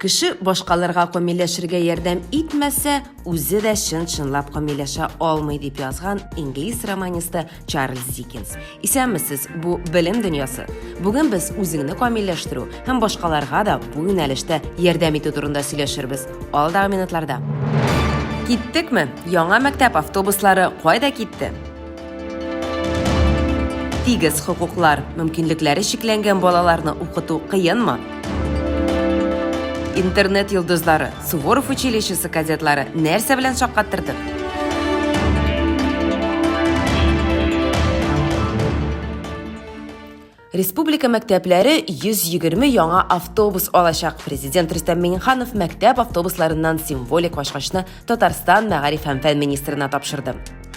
Кеше башкаларга камилләшергә ярдәм итмәсә, үзе дә чын-чынлап камилләшә алмый, дип язган инглиз романисты Чарльз Диккенс. Исәнмесез, бу Белем дөньясы. Бүген без үзеңне камилләштерү һәм башкаларга да бу юнәлештә ярдәм итү турында сөйләшербез. Алдагы минутларда. Киттекме? Яңа мәктәп автобуслары кайда китте? Тигез хокуклар, мөмкинлекләре чикләнгән балаларны укыту кыенмы? Интернет йолдызлары, Суворов училищесы кадетлары нәрсә белән шаккаттырды? Республика мәктәпләре 120 яңа автобус алачак. Президент Рөстәм Миңнеханов мәктәп автобусларыннан символик ачкычны Татарстан мәгариф һәм фән министрына тапшырды.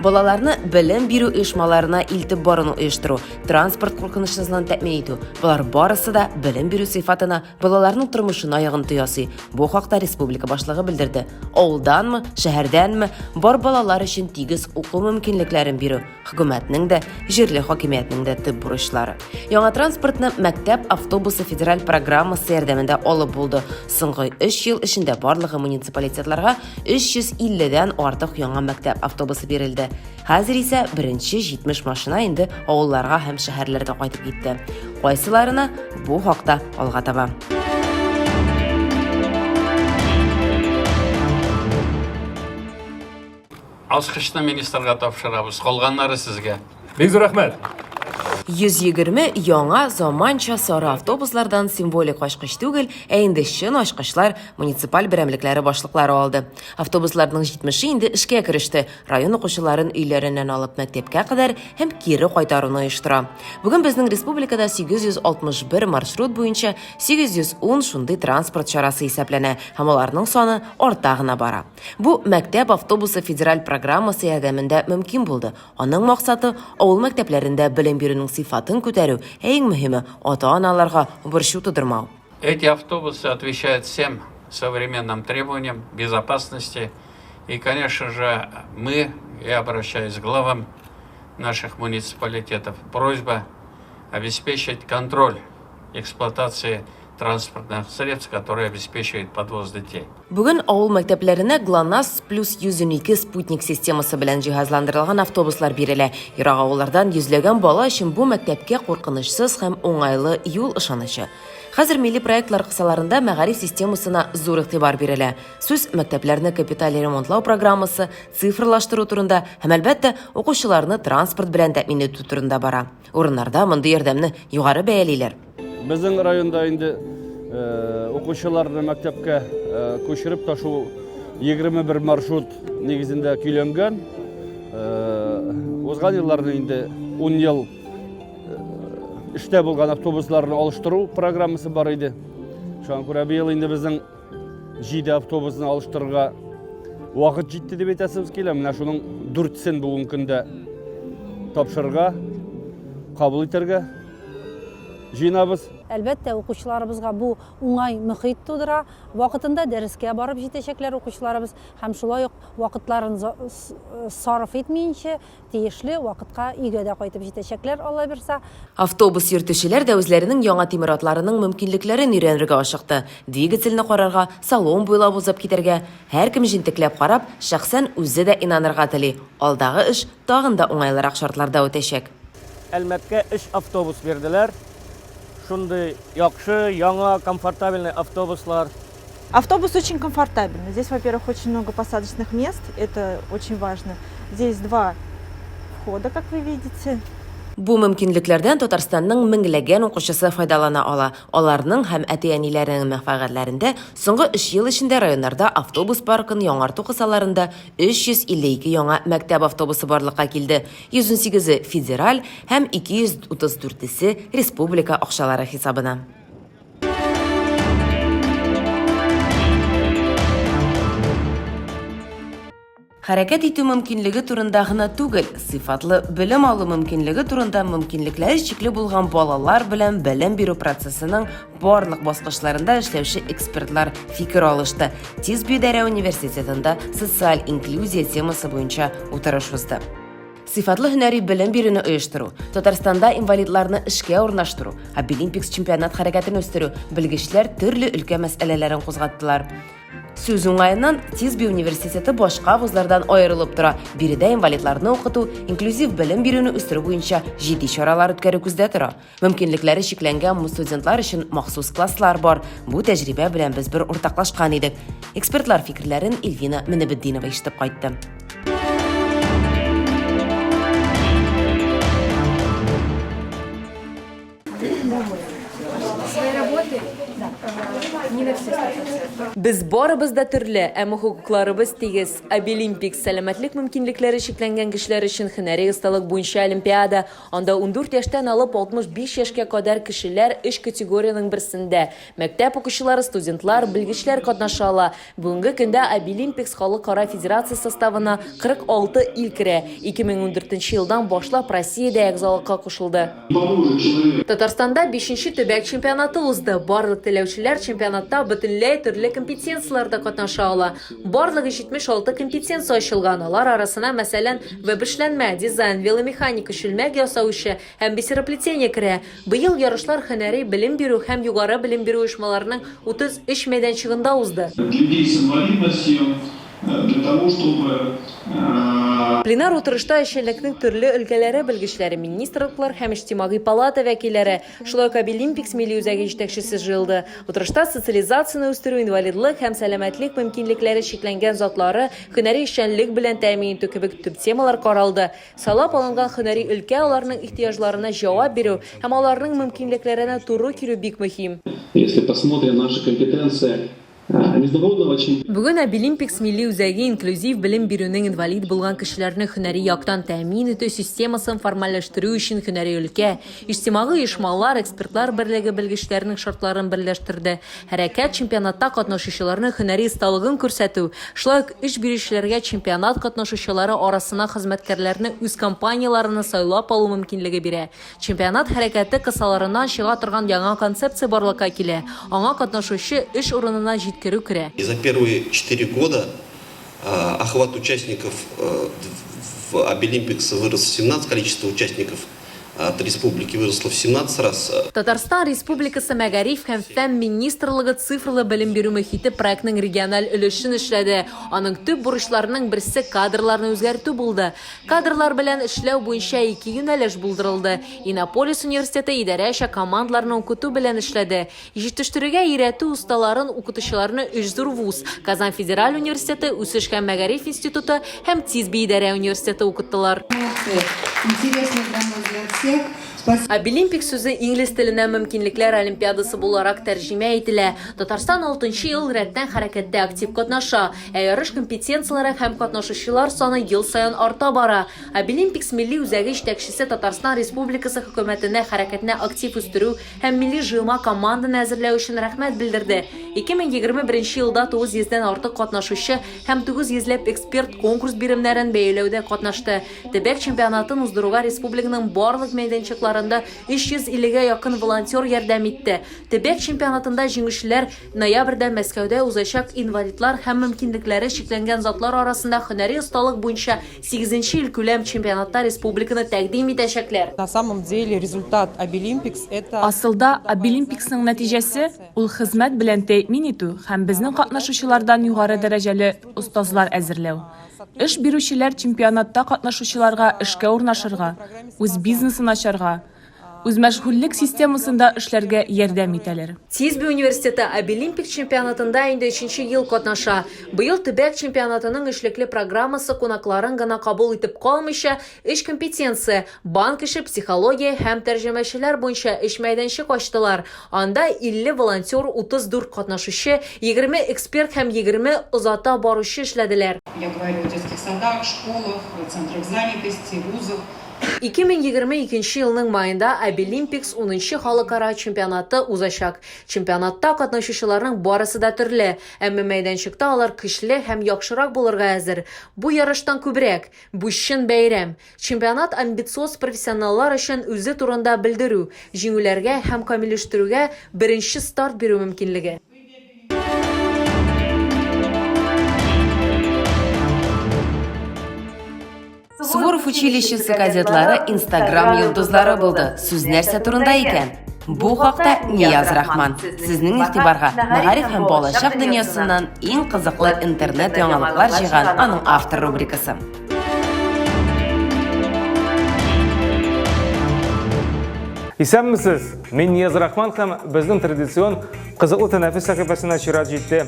Балаларны белем бирү оешмаларына илтеп баруны оештыру, транспорт куркынычсызлыгын тәэмин итү – болар барысы да белем бирү сыйфатына, балаларның тормышына йогынты ясый. Бу хакта республика башлыгы белдерде. Авылданмы, шәһәрдәнме, бар балалар өчен тигез уку мөмкинлекләрен бирү Хөкүмәтнең дә, җирле хакимиятнең дә төп бурычлары. Яңа транспортны Мәктәп автобусы федераль программасы ярдәмендә алып булды. Соңгы 3 ел эчендә барлыгы муниципалитетларга 350 дән артык яңа мәктәп автобусы бирелде. Хәзер исә беренче 70 машина инде авылларга һәм шәһәрләргә кайтып китте. Кайсыларына бу хакта алга таба. Ачкычны министрга тапшырабыз, калганнары сезгә. Бик зур рәхмәт! 120 яңа заманча сары автобуслардан символик ачкыч түгел, ә инде чын ачкычлар муниципаль берәмлекләре башлыклары алды. Автобусларның 70-е инде эшкә кереште, район укучыларын өйләреннән алып мәктәпкә кадәр һәм кире кайтаруны оештыра. Бүген безнең республикада 861 маршрут буенча 810 шундый транспорт чарасы исәпләнә һәм аларның саны арта гына бара. Бу Мәктәп автобусы федераль программасы ярдәмендә мөмкин булды. Аның максаты, авыл мәктәпләрендә белем бирүнең сыйфатын күтәрү, ә иң мөһиме, ата-аналарга борчу тудырмау. Эти автобусы отвечают всем современным требованиям безопасности. И, конечно же, мы, я обращаюсь к главам наших муниципалитетов, просьба обеспечить контроль эксплуатации транспортных средств, которые обеспечивают подвоз детей. Бүген авыл мәктәпләренә Глонасс плюс 112 спутник системасы белән җиһазландырылган автобуслар бирелә. Ерак авыллардан йөзләгән бала өчен бу мәктәпкә куркынычсыз һәм уңайлы юл ышанычы. Хәзер милли проектлар кысаларында мәгариф системасына зур игътибар бирелә. Сүз мәктәпләрне капиталь ремонтлау программасы, цифрлаштыру турында һәм, әлбәттә, укучыларны транспорт белән тәэмин итү турында бара. Урыннарда мондый ярдәмне югары бәялиләр. Безнең районда инде укучыларны мәктәпкә күчереп ташу 21 маршрут нигезендә көйләнгән. Узган елларны инде 10 ел эштә булган автобусларны алыштыру программасы бар иде. Шуңа күрә быел инде безнең 7 автобусны алыштырырга вакыт җитте дип әйтәсебез килә. Менә шуның дүртсен бүгенге көндә тапшырырга, кабул итәргә җыенабыз. Әлбәттә, укучыларыбызга бу уңай мөхит тудыра. Вакытында дәрескә барып җитәчәкләр укучыларыбыз һәм шулай ук вакытларын сарыф итмиенчә, тиешле вакытка өйгә дә кайтып җитәчәкләр, Алла бирса. Автобус йөртүчеләр дә үзләренең яңа тимер атларының мөмкинлекләрен өйрәнергә ашыкты. Двигательне карарга, салон буйлап узып китәргә. Һәркем җентекләп карап, шәхсән үзе дә инанырга тели, алдагы эш тагын да уңайлырак шартларда үтәчәк. Әлмәткә өч автобус бирделәр. Шундый яхшы, яңа, комфортабельный автобуслар. Автобус очень комфортабельный. Здесь, во-первых, очень много посадочных мест, это очень важно. Здесь два входа, как вы видите. Бу мөмкинлекләрдән Татарстанның меңләгән укучысы файдалана ала. Аларның һәм әти-әниләренең мәнфәгатьләрендә соңгы өч ел эчендә районнарда автобус паркын яңарту кысаларында 352 яңа мәктәп автобусы барлыкка килде. 118-е федераль һәм 234-се республика акчалары хисабына. Хәрәкәт итү мөмкинлеге турында гына түгел, сыйфатлы белем алу мөмкинлеге турында мөмкинлекләре чикле булган балалар белән белем бирү процессының барлык баскычларында эшләүче экспертлар фикер алышты. Тизбидарә университетында социаль инклюзия темасы буенча утырыш узды. Сыйфатлы һөнәри белем бирүне оештыру, Татарстанда инвалидларны эшкә урнаштыру, Абилимпикс чемпионат хәрәкәтен үстерү, белгечләр төрле өлкә мәсьәләләрен кузгаттылар. Сүз уңаеннан, Тисби университеты башка вузлардан аерылып тора. Биредә инвалидларны укыту, инклюзив белем бирүне үстерү буенча җитди чаралар үткәрү күздә тора. Мөмкинлекләре чикләнгән студентлар өчен махсус класслар бар. Бу тәҗрибә белән без бер уртаклашкан идек. Экспертлар фикерләрен Эльвина Менебетдинова ишетеп кайтты. Без барыбыз да төрле, әмма хокукларыбыз тигез. Абилимпикс, сәламәтлек мөмкинлекләре чикләнгән кешеләр өчен һөнәри осталык буенча олимпиада. Анда 14 яшьтән алып 65 яшькә кадәр кешеләр өч категориянең берсендә, мәктәп укучылары, студентлар, белгечләр катнаша ала. Бүгенге көндә Абилимпикс халыкара федерация составына 46 ил керә. 2014 нче елдан башлап Россия дә әгъзалыкка кушылды. Татарстанда бишенче төбәк чемпионаты узды. Барлык теләүчеләр чемпионатта бөтенләй төрле компетенцияләрдә катнаша ала. Барлыгы 76 компетенция ачылган, алар арасына, мәсәлән, веб-эшләнмә, дизайн, веломеханика, чүлмәк ясау эше һәм бисероплетение керә. Быел ярышлар һөнәри белем бирү һәм югары белем бирү оешмаларының 33 мәйданчыгында узды. Людей с инвалидностью для того, чтобы. Пленар утырышта эшчәнлекнең төрле өлкәләре белгечләре, министрлыклар һәм Иҗтимагый палата вәкилләре, Шулай ук Абилимпикс милли үзәге җитәкчесе җыелды. Утырышта социализацияне үстерү, инвалидлык һәм сәламәтлек мөмкинлекләре чикләнгән затлары һөнәри эшчәнлек белән тәэмин итү кебек төп темалар каралды. Сайлап алынган һөнәри өлкә аларның ихтыяҗларына җавап бирү һәм аларның мөмкинлекләренә туры килү бик мөһим. Если посмотрим наши компетенции Международного чемпионата. Бүген Абилимпикс милли үзәге инклюзив белем бирүнең инвалид булган кешеләрне һөнәри яктан тәэмин итү системасын формальләштерү өчен һөнәри өлкә, иҗтимагый оешмалар, экспертлар берлеге белгечләренең шартларын берләштерде. Хәрәкәт чемпионатта катнашучыларның һөнәри осталыгын күрсәтү, шулай ук эш бирүчеләргә чемпионат катнашучылары арасыннан хезмәткәрләрне үз компанияләренә сайлап алу мөмкинлеге бирә. Чемпионат хәрәкәте кысаларыннан чыга торган яңа концепция барлыкка килә, аңа катнашучы эш урынына җиткерү керә. И за первые четыре года охват участников в Абилимпикс вырос в 17, количество участников от республики выросло в 17 раз. Татарстан Республикасы Мәгариф һәм фән министрлыгы Цифрлы белем бирү мохите проектының региональ өлешен эшләде. Аның төп бурычларының берсе кадрларны үзгәртү булды. Кадрлар белән эшләү буенча ике юнәлеш булдырылды. Иннополис университеты идарә эше командаларны укыту белән эшләде. Җитештерүгә өйрәтү осталарын укытучыларны өч зур вуз, Казан федераль университеты, Үсеш һәм мәгариф институты һәм ТИСБИ идарә университеты укыттылар. Интересно, на мой взгляд, всех. Спасибо. Абилимпикс сүзе инглиз теленә мөмкинлекләр олимпиадасы буларак тәрҗемә ителә. Татарстан алтынчы ел рәттән хәрәкәттә актив катнаша. Ә ярыш компетенцияләре һәм катнашучылар саны ел саен арта бара. Абилимпикс милли үзәге җитәкчесе Татарстан Республикасы Хөкүмәтенә хәрәкәтне актив үстерү һәм милли җыелма команданы әзерләү өчен рәхмәт белдерде. 2021 елда 900 дән артык катнашучы һәм 900 ләп эксперт конкурс биремнәрен бәяләүдә катнашты. Төбәк чемпионатын уздыруга республиканың барлык мәйданчыкларында 350 гә якын волонтер ярдәм итте. Төбәк чемпионатында җиңүчеләр Ноябрьдә Мәскәүдә узачак инвалидлар һәм мөмкинлекләре чикләнгән затлар арасында һөнәри осталык буенча сигезенче илкүләм чемпионатта республиканы тәкъдим итәчәкләр. На самом деле результат Абилимпикс это. Асылда, Абилимпиксның нәтиҗәсе, ул хезмәт белән тәэмин итү һәм безнең катнашучылардан югары дәрәҗәле остазлар әзерләү. Эш бирүчеләр чемпионатта катнашучыларга эшкә урнашырга, үз бизнесын ачарга, Үзмәшгульлек системасында эшләргә ярдәм итәләр. Тисби университеты Абилимпик чемпионатында инде өченче ел катнаша. Быел төбәк чемпионатының эшлекле программасы кунакларын гына кабул итеп калмыйча, өч компетенция, банк эше, психология һәм тәрҗемәчеләр буенча өч мәйданчык ачтылар. Анда 50 волонтер, 34 катнашучы, 20 эксперт һәм 20 озата баручы эшләделәр. Я говорю о детских садах, школах, центрах занятости, вузах. 2022 елның маенда Абилимпикс унынчы халыкара чемпионаты узачак. Чемпионатта катнашучыларның барысы да төрле, әмма мәйданчыкта алар көчле һәм яхшырак булырга әзер. Бу ярыштан күбрәк, бу чын бәйрәм. Чемпионат амбициоз профессионаллар өчен үзе турында белдерү, җиңүләргә һәм камилләштерүгә беренче старт бирү мөмкинлеге. Суворов училищесы кадетлары Инстаграм йолдызлары булды. Сүз нәрсә турында икән? Бу хакта Нияз Рахман. Сезнең игътибарга мәгариф һәм балачак дөньясыннан иң кызыклы интернет яңалыклар җыйган аның автор рубрикасы. Исәнмесез! Мин Нияз Рахман һәм безнең традицион Кызыклы тәнәфес сәхифәсенә чират җитте.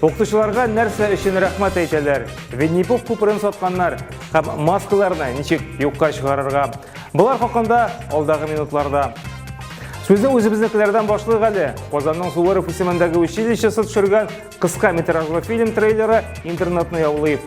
Укытучыларга нәрсә өчен рәхмәт әйтәләр? Винни-Пух күперен сатканнар һәм маскаларны ничек юкка чыгарырга? Болар хакында алдагы минутларда. Сүзне үзебезнекеләрдән башлыйк әле. Казанның Суворов исемендәге училищесы төшергән кыска метражлы фильм трейлеры интернетны яулый.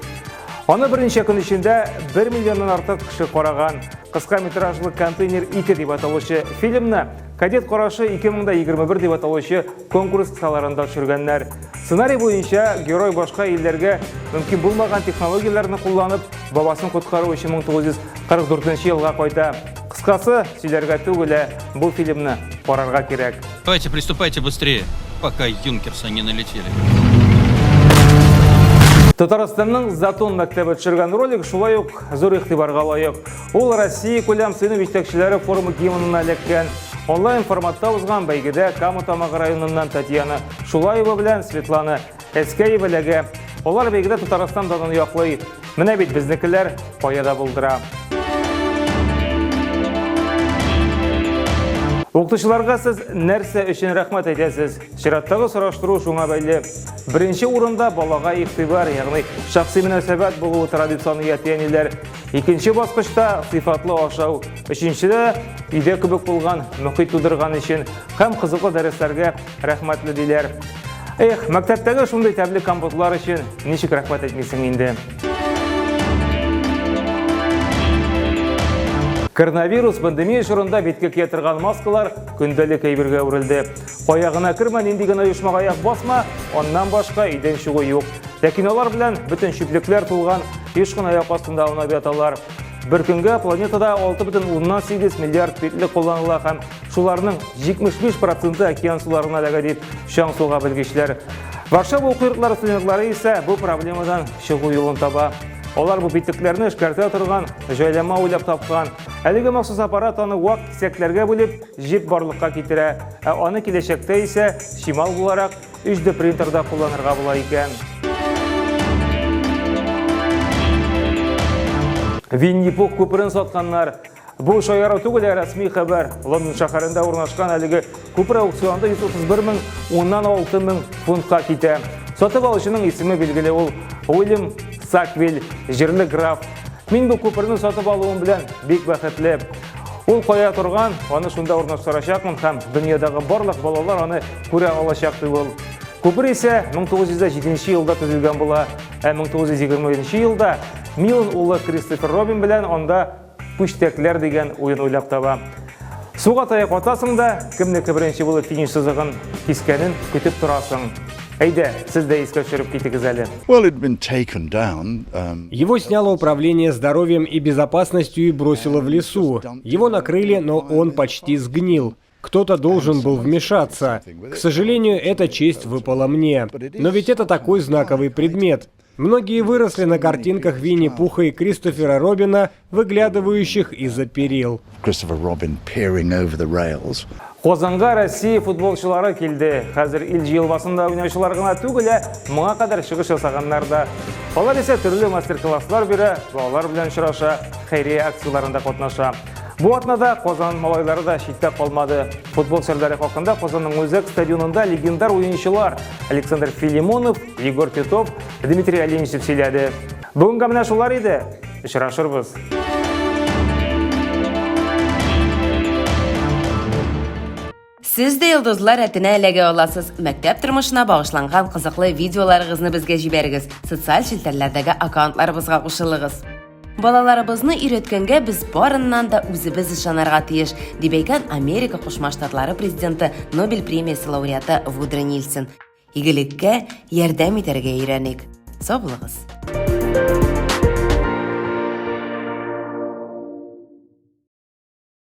Аны берничә көн эчендә 1 миллионнан артык кеше караган. Кыска метражлы Контейнер 2 дип аталучы фильмны Кадет карашы 2021 дип аталучы конкурс кысаларында төшергәннәр. Сценарий буенча герой башка илләргә мөмкин булмаган технологияләрне кулланып, бабасын коткару өчен 1944 елга кайта. Кыскасы, сөйләргә түгел, ә бу фильмны карарга кирәк. Давайте приступайте быстрее, пока юнкерсы не налетели. Татарстанның Затон мәктәбе төшергән ролик шулай ук зур игътибарга лаек. Ул Россия күләм сыйныф җитәкчеләре форумы гимнына эләккән. Онлайн форматта узган бәйгедә Кама Тамагы районыннан Татьяна Шулаева белән Светлана Эскәева эләгә. Алар бәйгедә Татарстан данын яклый. Менә бит безнекеләр кая да булдыра. Укытучыларга сез нәрсә өчен рәхмәт әйтәсез? Чираттагы сораштыру шуңа бәйле. Беренче урында балага игътибар, ягъни шәхси мөнәсәбәт булуы тора дип саный әти-әниләр. Икенче баскычта сыйфатлы ашау, өченчедә өйдә кебек булган мохит тудырган өчен һәм кызыклы дәресләргә рәхмәтле диләр. Эх, мәктәптәге шундый тәмле компотлар өчен ничек рәхмәт әйтмисең инде. Коронавирус пандемия чорында биткә кия торган маскалар көндәлек әйбергә әверелде. Кая гына кермә, нинди генә оешмага аяк басма, аннан башка өйдән чыгу юк. Ләкин алар белән бөтен чүплекләр тулган, еш кына аяк астында аунап яталар. Бер көнгә планетада 6,8 миллиард битлек кулланыла һәм шуларның 75 проценты океан суларына эләгә дип чаң суга белгечләр. Варшава уку йортлары студентлары исә бу проблемадан чыгу юлын таба. Алар бу битлекләрне эшкәртә торган җайланма уйлап тапкан. Әлеге махсус аппарат аны вак кисәкләргә бүлеп, җеп барлыкка китерә, ә аны киләчәктә исә чимал буларак 3D принтерда кулланырга була икән. Винни-Пух күперен сатканнар. Бу шаяру түгел, ә рәсми хәбәр. Лондон шәһәрендә урнашкан әлеге күпер аукционда 131 мең уннан 6 мең фунтка китә. Сатып алучының исеме билгеле ул Уильям Саквиль, җирле граф. Мин бу күперне сатып алуым белән бик бәхетле. Ул кая торган, аны шунда урнаштырачакмын һәм дөньядагы барлык балалар аны күрә алачак, ди ул. Күпер исә 1907 елда төзелгән була, ә 1920 елда Милн улы Кристофер Робин белән анда Пүчтәкләр дигән уен уйлап таба. Суга таяк атасың да, кемнеке беренче булып финиш сызыгын кискәнен көтеп торасың. Әйдә, сез дә искә төшереп китегез әле. Его сняло управление здоровьем и безопасностью и бросило в лесу. Его накрыли, но он почти сгнил. Кто-то должен был вмешаться. К сожалению, эта честь выпала мне. Но ведь это такой знаковый предмет. Многие выросли на картинках Винни-Пуха и Кристофера Робина, выглядывающих из-за перил. Казанга Россия футболчылары килде. Хәзер ил җыелмасында уйнаучылар гына түгел, ә моңа кадәр чыгыш ясаганнар да. Алар исә төрле мастер-класслар бирә, балалар белән очраша, хәйрия акцияләрендә катнаша. Бу атнада Казан малайлары да читтә калмады. Футбол серләре хакында Казанның үзәк стадионында легендар уенчылар Александр Филимонов, Егор Титов, Дмитрий Оленичев сөйләде. Бүгенгә менә шулар иде. Очрашырбыз. Сез дә йолдызлар рәтенә эләгә аласыз. Мәктәп тормышына багышланган кызыклы видеоларыгызны безгә җибәрегез. Социаль челтәрләрдәге аккаунтларыбызга кушылыгыз. Балаларыбызны өйрәткәнгә без барыннан да үзебез ышанырга тиеш, дип әйткән Америка Кушма Штатлары президенты, Нобель премиясе лауреаты Вудро Нильсон. Игелеккә ярдәм итәргә өйрәник. Сау булыгыз!